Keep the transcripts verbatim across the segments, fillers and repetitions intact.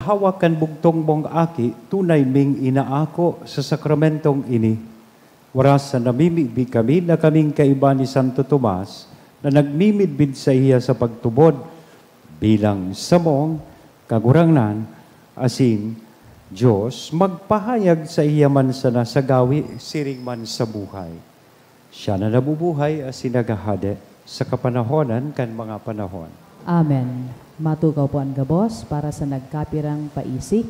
hawak kan bugtong mong Aki, tunay ming inaako sa sakramentong ini. Waras na namimibi kami na kaming kaiba ni Santo Tomas, na nagmimidbid saiya sa pagtubod bilang samong Kagurangnan, asin Dios, magpahayag saiya man sana sa gawi, siring man sa buhay. Siya na nabubuhay asin naghahade sa kapanahonan kan mga panahon. Amen. Matukaw po an gabos para sa nagkapirang paisi.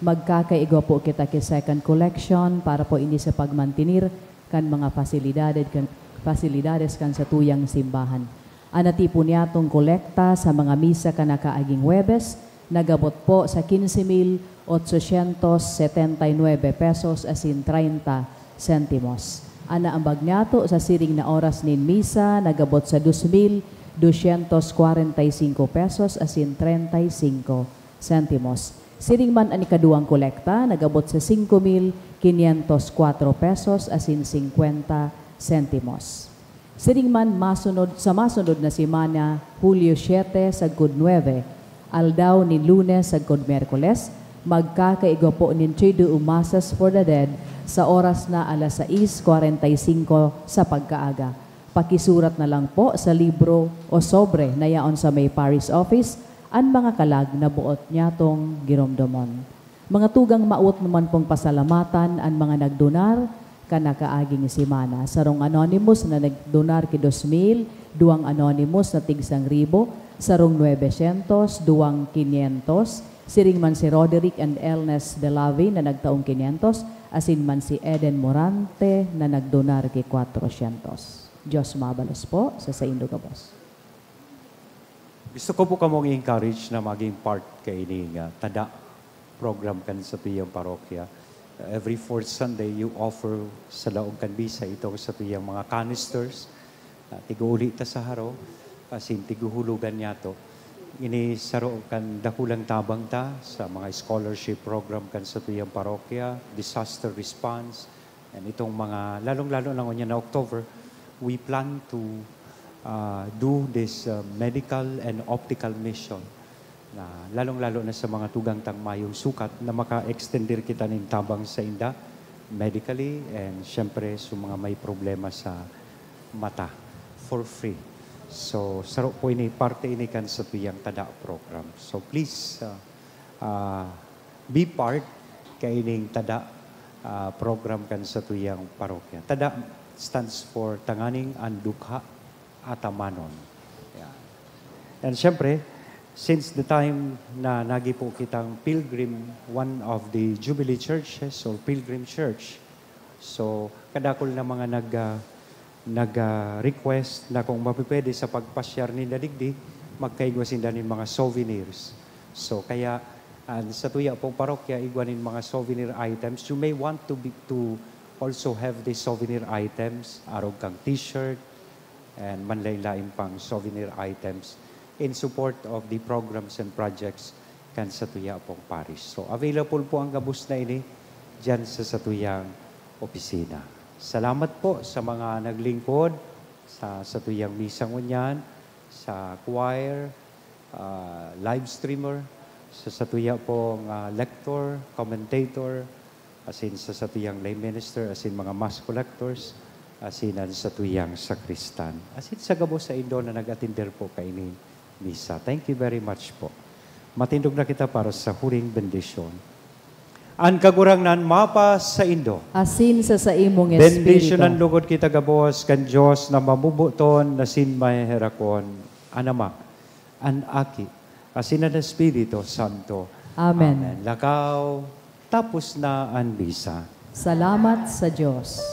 Magkakaigwa po kita ki second collection para po ini sa pagmantenir kan mga fasilidades kan, fasilidades kan satuyang simbahan. An natipon niyatong kolekta sa mga misa kan nakaaging Huwebes, nagabot po sa quince mil ochocientos setenta y nueve pesos asin treinta sentimos. An naambag niyato sa siring na oras nin misa nagabot sa dos mil doscientos cuarenta y cinco pesos asin treinta y cinco sentimos. Siring man an ikaduwang kolekta nagabot sa singko mil kinyentos kwatro pesos asin singkwenta sentimos. Siring man masunod, sa masunod na semana, Hulyo siete sagkod nuebe, aldaw nin Lunes sagkod Miyerkules, magkakaigwa po nin Triduum Masses for the Dead sa oras na alas sais kwarenta y singko sa pagkaaga. Pakisurat na lang po sa libro o sobre na yaon sa may parish office an mga kalag na boot nyatong giromdomon. Mga tugang, mawot naman pong pasalamatan an mga nagdonar kan nakaaging semana. Sarong anonymous na nagdonar ki dos mil, duwang anonymous na tig sang ribo, sarong nuebe syentos, duwang kinyentos, siring man si Roderick and Elnes Delavi na nagtaong kinyentos, asin man si Eden Morante na nagdonar ki kwatro syentos. Dios mabalos po sa saindo gabos. Gusto ko po kamong i-encourage na maging part kaini nga tada program kan satuyang parokya. Every fourth Sunday, you offer sa laog kan misa itong satuyang mga canisters. Ah, tig-uuli ta sa harong, asin tig-uhulogan niyato. Ini saro kan dakulang tabang ta sa mga scholarship program kan satuyang parokya, disaster response, and itong mga, lalong-lalo na ngunyan na October, we plan to, ah, do this, ah, medical and optical mission na lalong-lalo na sa mga tugang tang mayong sukat na maka-extender kita nin tabang sainda medically and siyempre sa mga may problema sa mata for free. So, saro po ini, parte ini kan satuyang tada program. So, please, ah, ah, be part kaining tada, ah, program kan satuyang parokya. Tada stands for Tanganing an Dukha Atamanon. Yan. And siyempre, since the time na nagi po kitang pilgrim, one of the Jubilee churches or pilgrim church, so, kadakul na mga nag, ah, nag, ah, request na kung mapipwede sa pagpasyar ninda digdi, magkaigwa sinda nin mga souvenirs. So, kaya, an satuya pong parokya, igwa nin mga souvenir items. You may want to be, to also have the souvenir items, arog kang t-shirt, and manlain-lain pang souvenir items in support of the programs and projects kan satuya pong parish. So, available po ang gabos na ini diyan sa satuyang opisina. Salamat po sa mga naglingkod sa satuyang misa ngunyan, sa choir, ah, live streamer, sa satuya pong, ah, lector, commentator, asin sa satuyang lay minister, asin mga mass collectors, asin an satuyang sakristan. Asin sa gabos saindo na nag-atender po kaini misa. Thank you very much po. Matindog na kita para sa huling bendisyon. An Kagurangnan mapa saindo. Asin sa saimong espiritu. Bendisyonan lugod kita gabos kan Dios na mamuboton asin maheherakon, an Ama, an Aki, asin an Espiritu Santo. Amen. Amen. Lakaw, tapos na an misa. Salamat sa Dios.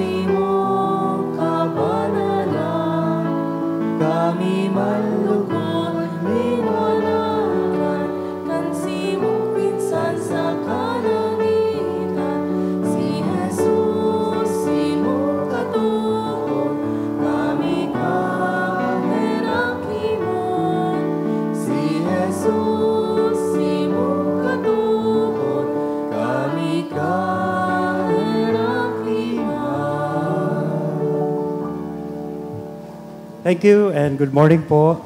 Simong kabanalan, kami man lugod liwanagan, kan simong pinsan sa kalangitan. Si Jesus, simong katugon, kami kaherak himan. Si Jesus, simong katugon, kami kaherak himan. Thank you and good morning po.